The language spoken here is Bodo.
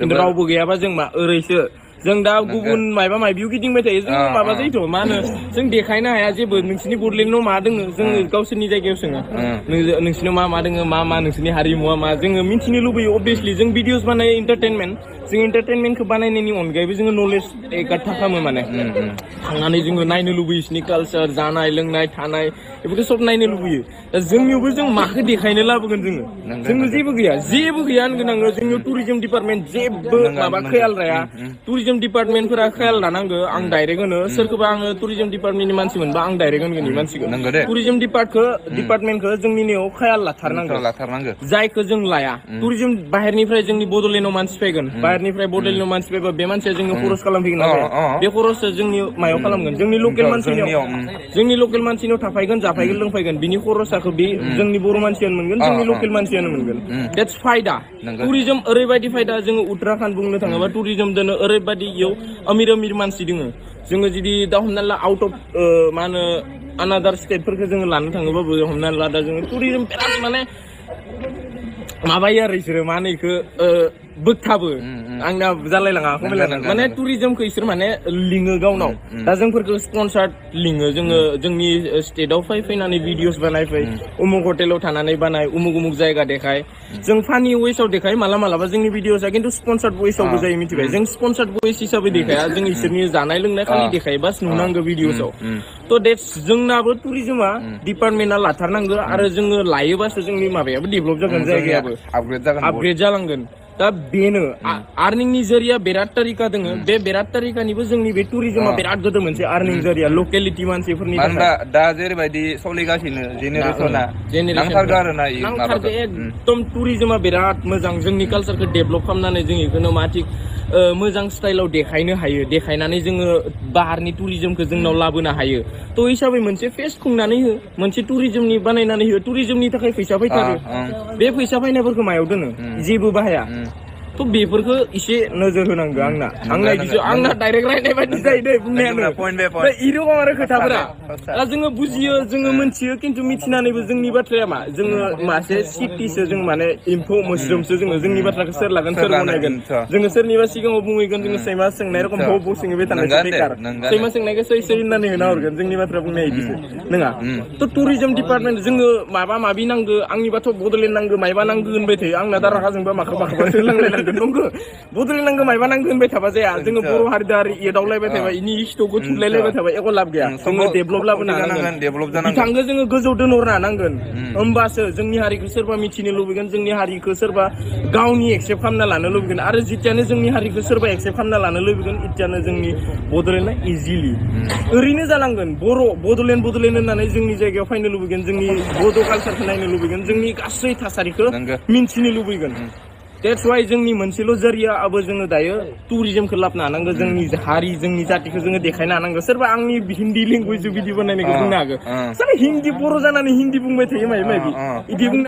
रावबो गैयाबा जों मा ओरैसो जों दा गुबुन मायबा मायबियाव गिदिंबाय थायो जों माबा जायोथ' मा होनो जों देखायनो हाया जेबो नोंसिनि बड'लेण्डआव मा दोङो जोङो गावसोरनि जायगायाव सोङो नोंसिनाव मा दोङो मा नोंसिनि हारिमुआ मा जोङो मिथिनो लुबैयो अबभियासलि जों भिडिअस बानायो एन्टारटेनमेन्ट जों एन्टारटेनमेन्टखौ बानायनायनि अनगायैबो जोङो नलेज एकार्ड खालामो माने थांनानै जोङो नायनो लुबैयो बिसिनि कालचार जानाय लोंनाय थानाय बेफोरखौ सब नायनो लुबैयो दा जोंनियावबो जों माखौ देखायनो लाबोगोन जोङो जेबो गैया होनगोन आङो जोंनियाव टुरिजम डिपार्टमेन्ट जेबो माबा ख्याल लाया टुरिजम डिपार्टमेन्टफोरा ख्याल लानांगो आं डाइरेक्ट होनो सोरखौबा आङो टुरिजम डिपार्टमेन्टनि मानसि मोनबा आं डाइरेक्ट होनगोन मानसिखौ टुरिजम डिपार्टमेन्टखौ जोंनि नेयाव ख्याल लाथारनांगो जायखौ जों लाया टुरिजम बाहेरनिफ्राय जोंनि बड'लेण्डआव मानसि फैगोन बाहेरनिफ्राय बड'लेण्डआव मानसि फैबा बे मानसिया जोंनो खरस खालामफैगोन बे खरसखौ जोंनि मायाव खालामगोन जोंनि लकेल मानसिनाव थाफायगोन जाफायगोन लोंफायगोन बिनि खरसाखौ बे जोंनि बर' मानसियानो मोनगोन जोंनि लकेल मानसियानो मोनगोन देट्स फायदा टुरिजम ओरैबायदि फायदा जोङो उत्तराखन्ड बुंनो थाङोबा टुरिजम दोनो ओरैबायदि इयाव अमिर मानसि दोङो जोङो जुदि दा हमना ला आउट अफ मा होनो आनादार स्टेटफोरखौ जोङो लानो थाङोबाबो हमना ला दा जोङो टुरिजम बिराद माने माबायो आरो इसोरो मा होनो इखो बोगथाबो आंना जालायलाङा माने टुरिजमखौ इसोर माने लिङो गावनाव दा जोंफोरखौ स्पन्सार लिङो जोङो जोंनि स्टेटआव फैनानै भिडिअस बानायफै उमुक हटेलाव थानानै बानाय उमुक जायगा देखाय जों फानि वेसआव देखाय मालाबा जोंनि भिडिअसआ खिन्थु स्पन्सार्ड वेसआवबो जायो मिथिबाय जों स्पन्सार्ड वेस हिसाबै देखाया जों इसोरनि जानाय लोंनाय खालि देखायो बास नुनांगौ भिडिअसआव थ' देट्स जोंनाबो टुरिजमा डिपार्टमेन्टआ लाथारनांगौ आरो जोङो लायोबासो जोंनि माबायाबो डेभेलप जागोन जायगायाबो आपग्रेड जालांगोन दा बेनो आर्निंनि जरिया बिराद तारिका दोङो बे बिराद तारिकानिबो जोंनि बे टुरिजमा बिराद गोदो मोनसे आर्निं जरिया लकेलिटि मानसिफोरनि दा जेरैबायदि सोलिगासिनो जेनेरेसना नांथारगौ एकदम टुरिजमा बिराद मोजां जोंनि कालचारखौ डेभेलप खालामनानै जों इखौनो मा थिक मोजां स्टाइलाव देखायनो हायो देखायनानै जोङो बाहारनि टुरिजमखौ जोंनाव लाबोनो हायो थ' हिसाबै मोनसे फेस्ट खुंनानै हो मोनसे टुरिजमनि बानायनानै हो टुरिजमनि थाखाय फैसा फैथारो बे फैसा फैनायफोरखौ मायाव दोनो जेबो बाहाया थ' बेफोरखौ एसे नोजोर होनांगौ आंना डाइरेक्ट रायनाय बायदि जायो दे बुंनायानो इरकम आरो खोथाफोरा दा जोङो बुजियो जोङो मोनथियो खिन्थु मिथिनानैबो जोंनि बाथ्राया मा जोङो मासे सिटिसो जों माने एम्फौ मोस्रोमसो जोंनि बाथ्राखौ सोर लागोन सोर गनायगोन जोङो सोरनिबा सिगाङाव बुंहैगोन जोङो सैमा सोंनाय रखम भाव सोङैबाय थानाय बेकार सैमा सोंनायखौ सै होननानै होना हरगोन जोंनि बाथ्रा बुंनाय बिदिसो नङा थ' टुरिजम डिपार्टमेन्ट जोङो माबि नांगौ आंनिबाथ' बड'लेण्ड नांगौ मायबा नांगौ होनबाय थायो आंना दा रागा जोंबा माखौबा लांलायलांगोन नंगौ बड'लेण्ड नांगौ मायबा नांगौ होनबाय थाबा जाया जोङो बर' हारि एदावलायबाय थाबा इनि हिस्ट'खौ थुलायलायबाय थाबा एख' लाब गैया जोङो डेभेलप लाबोनो हानांगोन बिथांखौ जोङो गोजौ दोनहरनो हानांगोन होमबासो जोंनि हारिखौ सोरबा मिथिनो लुबैगोन जोंनि हारिखौ सोरबा गावनि एक्सेप्ट खालामना लानो लुबैगोन आरो जितियानो जोंनि हारिखौ सोरबा एक्सेप्ट खालामना लानो लुबैगोन इतियानो जोंनि बड'लेण्डआ इजिलि ओरैनो जालांगोन बड'लेण्ड होननानै जोंनि जायगायाव फैनो लुबैगोन जोंनि बड' कालचारखौ नायनो लुबैगोन जोंनि गासै थासारिखौ मिन्थिनो लुबैगोन देट्स वाइ जोंनि मोनसेल' जरियाबो जोङो दायो टुरिजमखौ लाबोनो हानांगौ जोंनि हारि जोंनि जातिखौ जोङो देखायनो हानांगौ सोरबा आंनि हिन्दी लेंगुवेज भिडिअ बानायनायखौ बुंनो हागौ हिन्दी बर' जानानै हिन्दी बुंबाय थायो माबा माबि बिदि बुंनो